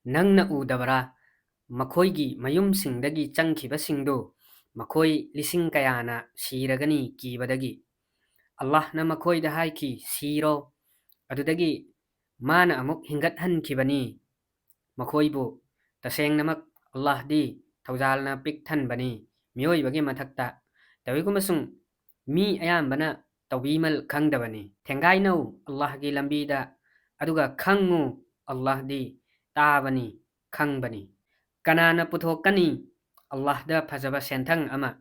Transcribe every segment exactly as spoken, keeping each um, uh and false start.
ꯅꯪꯅ ꯎꯗꯕ꯭ꯔꯥ? ꯃꯈꯣꯏꯒꯤ ꯃꯌꯨꯝꯁꯤꯡꯗꯒꯤ ꯆꯪꯈꯤꯕꯁꯤꯡꯗꯨ ꯃꯈꯣꯏ ꯂꯤꯁꯤꯡ ꯀꯌꯥꯅ ꯁꯤꯔꯒꯅꯤ ꯀꯤꯕꯗꯒꯤ꯫ ꯑꯜꯂꯥꯍꯅ ꯃꯈꯣꯏꯗ ꯍꯥꯏꯈꯤ, "ꯁꯤꯔꯣ"꯫ ꯑꯗꯨꯗꯒꯤ ꯃꯥꯅ ꯑꯃꯨꯛ ꯍꯤꯡꯒꯠꯍꯟꯈꯤꯕꯅꯤ ꯃꯈꯣꯏꯕꯨ꯫ ꯇꯁꯦꯡꯅꯃꯛ ꯑꯜꯂꯥꯍꯗꯤ ꯊꯧꯖꯥꯜꯅ ꯄꯤꯛ ꯊꯟꯕꯅꯤ ꯃꯤꯑꯣꯏꯕꯒꯤ ꯃꯊꯛꯇ꯫ ꯇꯧꯏꯒꯨꯝꯕꯁꯨꯡ ꯃꯤ ꯑꯌꯥꯝꯕꯅ ꯇꯧꯕꯤꯃꯜ ꯈꯪꯗꯕꯅꯤ꯫ ꯊꯦꯡꯒꯥꯏꯅꯧ ꯑꯜꯂꯥꯍꯒꯤ ꯂꯝꯕꯤꯗ, ꯑꯗꯨꯒ ꯈꯪꯉꯨ ꯑꯜꯂꯥꯍꯗꯤ ꯇꯥꯕꯅꯤ, ꯈꯪꯕꯅꯤ꯫ ꯀꯅꯥꯅ ꯄꯨꯊꯣꯛꯀꯅꯤ ꯑꯜꯂꯥꯍꯗ ꯐꯖꯕ ꯁꯦꯟꯊꯪ ꯑꯃ,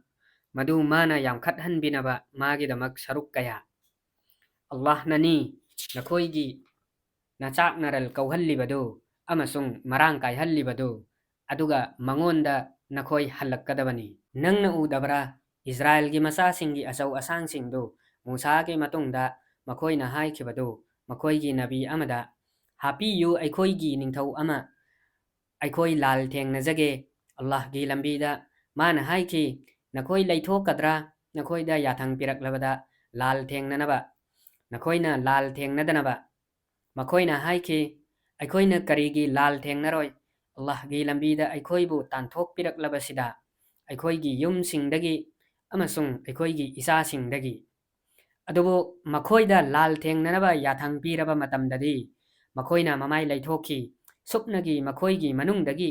ꯃꯗꯨ ꯃꯥꯅ ꯌꯥꯝꯈꯠꯍꯟꯕꯤꯅꯕ ꯃꯥꯒꯤꯗꯃꯛ ꯁꯔꯨꯛ ꯀꯌꯥ? ꯑꯜꯂꯥꯍꯅꯅꯤ ꯅꯈꯣꯏꯒꯤ ꯅꯆꯥꯛꯅꯔꯜ ꯀꯧꯍꯜꯂꯤꯕꯗꯨ ꯑꯃꯁꯨꯡ ꯃꯔꯥꯡ ꯀꯥꯏꯍꯜꯂꯤꯕꯗꯨ, ꯑꯗꯨꯒ ꯃꯉꯣꯟꯗ ꯅꯈꯣꯏ ꯍꯜꯂꯛꯀꯗꯕꯅꯤ꯫ ꯅꯪꯅ ꯎꯗꯕ꯭ꯔꯥ? ꯏꯁꯔꯥꯌꯦꯜꯒꯤ ꯃꯆꯥꯁꯤꯡꯒꯤ ꯑꯆꯧ ꯑꯁꯥꯡꯁꯤꯡꯗꯨ, ꯃꯨꯁꯥꯒꯤ ꯃꯇꯨꯡꯗ ꯃꯈꯣꯏꯅ ꯍꯥꯏꯈꯤꯕꯗꯨ ꯃꯈꯣꯏꯒꯤ ꯅꯕꯤ ꯑꯃꯗ, "ꯍꯥꯞꯄꯤꯌꯨ ꯑꯩꯈꯣꯏꯒꯤ ꯅꯤꯡꯊꯧ ꯑꯃ, ꯑꯩꯈꯣꯏ ꯂꯥꯜ ꯊꯦꯡꯅꯖꯒꯦ ꯑꯜꯂꯥꯍꯒꯤ ꯂꯝꯕꯤꯗ"꯫ ꯃꯥꯅ ꯍꯥꯏꯈꯤ, "ꯅꯈꯣꯏ ꯂꯩꯊꯣꯛꯀꯗ꯭ꯔꯥ? ꯅꯈꯣꯏꯗ ꯌꯥꯊꯪ ꯄꯤꯔꯛꯂꯕꯗ ꯂꯥꯜ ꯊꯦꯡꯅꯅꯕ ꯅꯈꯣꯏꯅ ꯂꯥꯜ ꯊꯦꯡꯅꯗꯅꯕ?" ꯃꯈꯣꯏꯅ ꯍꯥꯏꯈꯤ, "ꯑꯩꯈꯣꯏꯅ ꯀꯔꯤꯒꯤ ꯂꯥꯜ ꯊꯦꯡꯅꯔꯣꯏ? ꯑꯜꯂꯥꯍꯒꯤ ꯂꯝꯕꯤꯗ ꯑꯩꯈꯣꯏꯕꯨ ꯇꯥꯟꯊꯣꯛꯄꯤꯔꯛꯂꯕꯁꯤꯗ, ꯑꯩꯈꯣꯏꯒꯤ ꯌꯨꯝꯁꯤꯡꯗꯒꯤ ꯑꯃꯁꯨꯡ ꯑꯩꯈꯣꯏꯒꯤ ꯏꯆꯥꯁꯤꯡꯗꯒꯤ"꯫ ꯑꯗꯨꯕꯨ ꯃꯈꯣꯏꯗ ꯂꯥꯜ ꯊꯦꯡꯅꯅꯕ ꯌꯥꯊꯪ ꯄꯤꯔꯕ ꯃꯇꯝꯗꯗꯤ ꯃꯈꯣꯏꯅ ꯃꯃꯥꯏ ꯂꯩꯊꯣꯛꯈꯤ꯫ ꯁꯨꯞꯅꯒꯤ ꯃꯈꯣꯏꯒꯤ ꯃꯅꯨꯡꯗꯒꯤ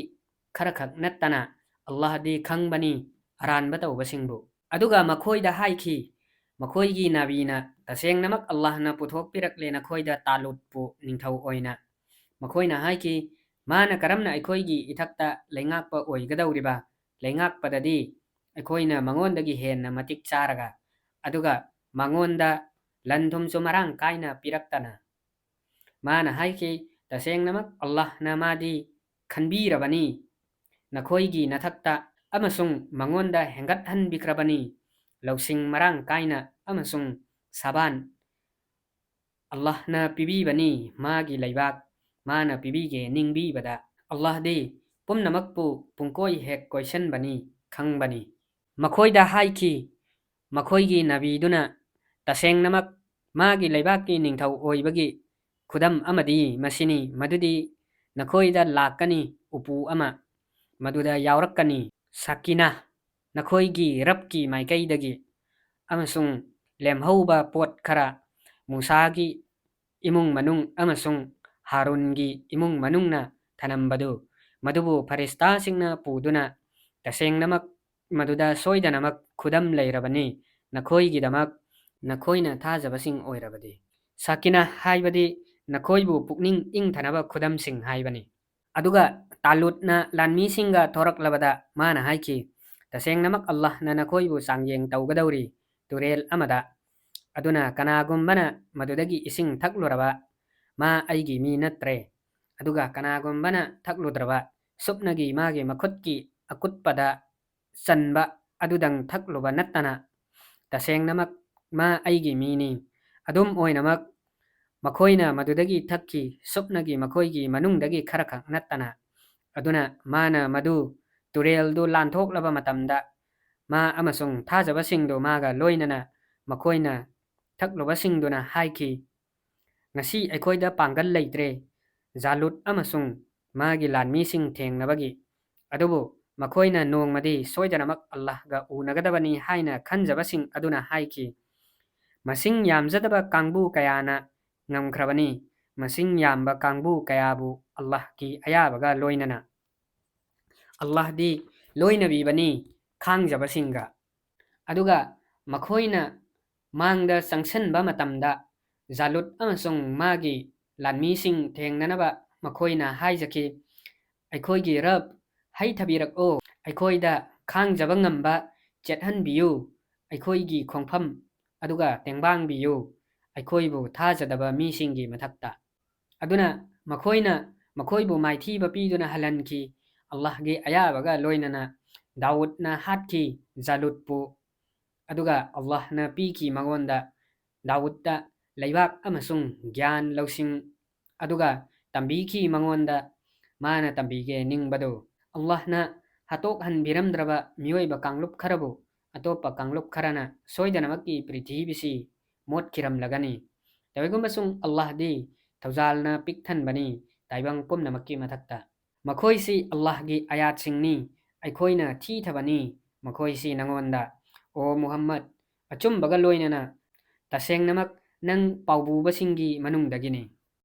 ꯈꯔꯈꯛ ꯅꯠꯇꯅ ꯑꯜꯂꯥꯍꯗꯤ ꯈꯪꯕꯅꯤ ꯑꯔꯥꯟꯕ ꯇꯧꯕꯁꯤꯡꯕꯨ꯫ ꯑꯗꯨꯒ ꯃꯈꯣꯏꯗ ꯍꯥꯏꯈꯤ, ꯃꯈꯣꯏꯒꯤ ꯅꯕꯤꯅ, "ꯇꯁꯦꯡꯅꯃꯛ ꯑꯜꯂꯥꯍꯅ ꯄꯨꯊꯣꯛꯄꯤꯔꯛꯂꯦ ꯅꯈꯣꯏꯗ ꯇꯥꯂꯨꯠꯄꯨ ꯅꯤꯡꯊꯧ ꯑꯣꯏꯅ"꯫ ꯃꯈꯣꯏꯅ ꯍꯥꯏꯈꯤ, "ꯃꯥꯅ ꯀꯔꯝꯅ ꯑꯩꯈꯣꯏꯒꯤ ꯏꯊꯛꯇ ꯂꯩꯉꯥꯛꯄ ꯑꯣꯏꯒꯗꯧꯔꯤꯕ? ꯂꯩꯉꯥꯛꯄꯗꯗꯤ ꯑꯩꯈꯣꯏꯅ ꯃꯉꯣꯟꯗꯒꯤ ꯍꯦꯟꯅ ꯃꯇꯤꯛ ꯆꯥꯔꯒ, ꯑꯗꯨꯒ ꯃꯉꯣꯟꯗ ꯂꯟ ꯊꯨꯝꯁꯨ ꯃꯔꯥꯡ ꯀꯥꯏꯅ ꯄꯤꯔꯛꯇꯅ"꯫ ꯃꯥꯅ ꯍꯥꯏꯈꯤ, "ꯇꯁꯦꯡꯅꯃꯛ ꯑꯜꯂꯥꯍꯅ ꯃꯥꯗꯤ ꯈꯟꯕꯤꯔꯕꯅꯤ ꯅꯈꯣꯏꯒꯤ ꯅꯊꯛꯇ ꯑꯃꯁꯨꯡ ꯃꯉꯣꯟꯗ ꯍꯦꯟꯒꯠꯍꯟꯕꯤꯈ꯭ꯔꯕꯅꯤ ꯂꯧꯁꯤꯡ ꯃꯔꯥꯡ ꯀꯥꯏꯅ ꯑꯃꯁꯨꯡ ꯁꯥꯕꯥꯟ꯫ ꯑꯜꯂꯥꯍꯅ ꯄꯤꯕꯤꯕꯅꯤ ꯃꯥꯒꯤ ꯂꯩꯕꯥꯛ, ꯃꯥꯅ ꯄꯤꯕꯤꯒꯦ ꯅꯤꯡꯕꯤꯕꯗ꯫ ꯑꯜꯂꯥꯍꯗꯤ ꯄꯨꯝꯅꯃꯛꯄꯨ ꯄꯨꯡꯀꯣꯏ ꯍꯦꯛ ꯀꯣꯏꯁꯟꯕꯅꯤ, ꯈꯪꯕꯅꯤ"꯫ ꯃꯈꯣꯏꯗ ꯍꯥꯏꯈꯤ, ꯃꯈꯣꯏꯒꯤ ꯅꯕꯤꯗꯨꯅ, "ꯇꯁꯦꯡꯅꯃꯛ ꯃꯥꯒꯤ ꯂꯩꯕꯥꯛꯀꯤ ꯅꯤꯡꯊꯧ ꯑꯣꯏꯕꯒꯤ ꯈꯨꯗꯝ ꯑꯃꯗꯤ ꯃꯁꯤꯅꯤ, ꯃꯗꯨꯗꯤ ꯅꯈꯣꯏꯗ ꯂꯥꯛꯀꯅꯤ ꯎꯄꯨ ꯑꯃ, ꯃꯗꯨꯗ ꯌꯥꯎꯔꯛꯀꯅꯤ ꯁꯥꯀꯤꯅꯥ, ꯅꯈꯣꯏꯒꯤ ꯔꯕꯀꯤ ꯃꯥꯏꯀꯩꯗꯒꯤ, ꯑꯃꯁꯨꯡ ꯂꯦꯝꯍꯧꯕ ꯄꯣꯠ ꯈꯔ, ꯃꯨꯁꯥꯒꯤ ꯏꯃꯨꯡ ꯃꯅꯨꯡ ꯑꯃꯁꯨꯡ ꯍꯥꯔꯨꯟꯒꯤ ꯏꯃꯨꯡ ꯃꯅꯨꯡꯅ ꯊꯅꯝꯕꯗꯨ, ꯃꯗꯨꯕꯨ ꯐꯔꯤꯁꯇꯥꯁꯤꯡꯅ ꯄꯨꯗꯨꯅ, ꯇꯁꯦꯡꯅꯃꯛ ꯃꯗꯨꯗ ꯁꯣꯏꯗꯅꯃꯛ ꯈꯨꯗꯝ ꯂꯩꯔꯕꯅꯤ, ꯅꯈꯣꯏꯒꯤꯗꯃꯛ, ꯅꯈꯣꯏꯅ ꯊꯥꯖꯕꯁꯤꯡ ꯑꯣꯏꯔꯕꯗꯤ꯫ ꯁꯥꯀꯤꯅꯥ ꯍꯥꯏꯕꯗꯤ ꯅꯈꯣꯏꯕꯨ ꯄꯨꯛꯅꯤꯡ ꯏꯪꯊꯅꯕ ꯈꯨꯗꯝꯁꯤꯡ ꯍꯥꯏꯕꯅꯤ꯫ ꯑꯗꯨꯒ ꯇꯥꯂꯨꯠꯅ ꯂꯥꯟꯃꯤꯁꯤꯡꯒ ꯊꯣꯔꯛꯂꯕꯗ ꯃꯥꯅ ꯍꯥꯏꯈꯤ, "ꯇꯁꯦꯡꯅꯃꯛ ꯑꯜꯂꯥꯍꯅ ꯅꯈꯣꯏꯕꯨ ꯆꯥꯡꯌꯦꯡ ꯇꯧꯒꯗꯧꯔꯤ ꯇꯨꯔꯦꯜ ꯑꯃꯗ꯫ ꯑꯗꯨꯅ ꯀꯅꯥꯒꯨꯝꯕꯅ ꯃꯗꯨꯗꯒꯤ ꯏꯁꯤꯡ ꯊꯛꯂꯨꯔꯕ, ꯃꯥ ꯑꯩꯒꯤ ꯃꯤ ꯅꯠꯇ꯭ꯔꯦ꯫ ꯑꯗꯨꯒ ꯀꯅꯥꯒꯨꯝꯕꯅ ꯊꯛꯂꯨꯗ꯭ꯔꯕ, ꯁꯨꯞꯅꯒꯤ ꯃꯥꯒꯤ ꯃꯈꯨꯠꯀꯤ ꯑꯀꯨꯠꯄꯗ ꯆꯟꯕ ꯑꯗꯨꯗꯪ ꯊꯛꯂꯨꯕ ꯅꯠꯇꯅ, ꯇꯁꯦꯡꯅꯃꯛ ꯃꯥ ꯑꯩꯒꯤ ꯃꯤꯅꯤ꯫ ꯑꯗꯨꯝ ꯑꯣꯏꯅꯃꯛ, ꯃꯈꯣꯏꯅ ꯃꯗꯨꯗꯒꯤ ꯊꯛꯈꯤ, ꯁꯨꯞꯅꯒꯤ ꯃꯈꯣꯏꯒꯤ ꯃꯅꯨꯡꯗꯒꯤ ꯈꯔꯈꯛ ꯅꯠꯇꯅ꯫ ꯑꯗꯨꯅ ꯃꯥꯅ ꯃꯗꯨ, ꯇꯨꯔꯦꯜꯗꯨ ꯂꯥꯟꯊꯣꯛꯂꯕ ꯃꯇꯝꯗ, ꯃꯥ ꯑꯃꯁꯨꯡ ꯊꯥꯖꯕꯁꯤꯡꯗꯨ ꯃꯥꯒ ꯂꯣꯏꯅꯅ ꯃꯈꯣꯏꯅ ꯊꯛꯂꯨꯕꯁꯤꯡꯗꯨꯅ ꯍꯥꯏꯈꯤ, 'ꯉꯁꯤ ꯑꯩꯈꯣꯏꯗ ꯄꯥꯡꯒꯜ ꯂꯩꯇ꯭ꯔꯦ ꯖꯥꯂꯨꯠ ꯑꯃꯁꯨꯡ ꯃꯥꯒꯤ ꯂꯥꯟꯃꯤꯁꯤꯡ ꯊꯦꯡꯅꯕꯒꯤ꯫ ꯑꯗꯨꯕꯨ ꯃꯈꯣꯏꯅ ꯅꯣꯡꯃꯗꯤ ꯁꯣꯏꯗꯅꯃꯛ ꯑꯜꯂꯥꯍꯒ ꯎꯅꯒꯗꯕꯅꯤ' ꯍꯥꯏꯅ ꯈꯟꯖꯕꯁꯤꯡ ꯑꯗꯨꯅ ꯍꯥꯏꯈꯤ, "ꯃꯁꯤꯡ ꯌꯥꯝꯖꯗꯕ ꯀꯥꯡꯕꯨ ꯀꯌꯥꯅ ꯉꯝꯈ꯭ꯔꯕꯅꯤ, ꯃꯁꯤꯡ ꯌꯥꯝꯕ ꯀꯥꯡꯕꯨ ꯀꯌꯥꯕꯨ ꯑꯜꯂꯥꯍꯒꯤ ꯑꯌꯥꯕꯒ ꯂꯣꯏꯅꯅ꯫ ꯑꯜꯂꯥꯍꯗꯤ ꯂꯣꯏꯅꯕꯤꯕꯅꯤ ꯈꯥꯡꯖꯕꯁꯤꯡꯒ"꯫ ꯑꯗꯨꯒ ꯃꯈꯣꯏꯅ ꯃꯥꯡꯗ ꯆꯪꯁꯤꯟꯕ ꯃꯇꯝꯗ, ꯖꯥꯂꯨꯠ ꯑꯃꯁꯨꯡ ꯃꯥꯒꯤ ꯂꯥꯟꯃꯤꯁꯤꯡ ꯊꯦꯡꯅꯅꯕ ꯃꯈꯣꯏꯅ ꯍꯥꯏꯖꯈꯤ, "ꯑꯩꯈꯣꯏꯒꯤ ꯔꯕ, ꯍꯩꯊꯕꯤꯔꯛꯑꯣ, ꯑꯩꯈꯣꯏꯗ ꯈꯥꯡꯖꯕ ꯉꯝꯕ ꯆꯦꯠꯍꯟꯕꯤꯌꯨ, ꯑꯩꯈꯣꯏꯒꯤ ꯈꯣꯡꯐꯝ ꯑꯗꯨꯒ ꯇꯦꯡꯕꯥꯡꯕꯤꯌꯨ, ꯑꯩꯈꯣꯏꯕꯨ ꯊꯥꯖꯗꯕ ꯃꯤꯁꯤꯡꯒꯤ ꯃꯊꯛꯇ"꯫ ꯑꯗꯨꯅ ꯃꯈꯣꯏꯅ ꯃꯈꯣꯏꯕꯨ ꯃꯥꯏꯊꯤꯕ ꯄꯤꯗꯨꯅ ꯍꯜꯍꯟꯈꯤ꯫ ꯑꯜꯂꯥꯍꯒꯤ ꯑꯌꯥꯕꯒ ꯂꯣꯏꯅꯅ ꯗꯥꯎꯗꯅ ꯍꯥꯠꯈꯤ ꯖꯥꯂꯨꯠꯄꯨ꯫ ꯑꯗꯨꯒ ꯑꯜꯂꯥꯍꯅ ꯄꯤꯈꯤ ꯃꯉꯣꯟꯗ, ꯗꯥꯎꯗꯇ, ꯂꯩꯕꯥꯛ ꯑꯃꯁꯨꯡ ꯒ꯭ꯌꯥꯟ ꯂꯧꯁꯤꯡ, ꯑꯗꯨꯒ ꯇꯝꯕꯤꯈꯤ ꯃꯉꯣꯟꯗ ꯃꯥꯅ ꯇꯝꯕꯤꯒꯦ ꯅꯤꯡꯕꯗꯨ꯫ ꯑꯜꯂꯥꯍꯅ ꯍꯥꯠꯇꯣꯛꯍꯟꯕꯤꯔꯝꯗ꯭ꯔꯕ ꯃꯤꯑꯣꯏꯕ ꯀꯥꯡꯂꯨꯞ ꯈꯔꯕꯨ ꯑꯇꯣꯞꯄ ꯀꯥꯡꯂꯨꯞ ꯈꯔꯅ ꯁꯣꯏꯗꯅꯃꯛꯀꯤ ꯄ꯭ꯔꯤꯊꯤꯕꯤꯁꯤ ꯃꯣꯠꯈꯤꯔꯝꯂꯒꯅꯤ꯫ ꯇꯧꯏꯒꯨꯝꯕꯁꯨꯡ ꯑꯜꯂꯥꯍꯗꯤ ꯊꯧꯖꯥꯜꯅ ꯄꯤꯛ ꯊꯟꯕꯅꯤ, ꯇꯥꯏꯕꯪ ꯄꯨꯝꯅꯃꯛꯀꯤ ꯃꯊꯛꯇ꯫ ꯃꯈꯣꯏꯁꯤ ꯑꯜꯂꯥꯍꯒꯤ ꯑꯌꯥꯠꯁꯤꯡꯅꯤ, ꯑꯩꯈꯣꯏꯅ ꯊꯤꯊꯕꯅꯤ ꯃꯈꯣꯏꯁꯤ ꯅꯉꯣꯟꯗ, ꯑꯣ ꯃꯨꯍꯝꯃꯗ, ꯑꯆꯨꯝꯕꯒ ꯂꯣꯏꯅꯅ ꯇꯁꯦꯡꯅꯃꯛ ꯅꯪ ꯄꯥꯎꯕꯨꯕꯁꯤꯡꯒꯤ ꯃꯅꯨꯡꯗꯒꯤꯅꯤ꯫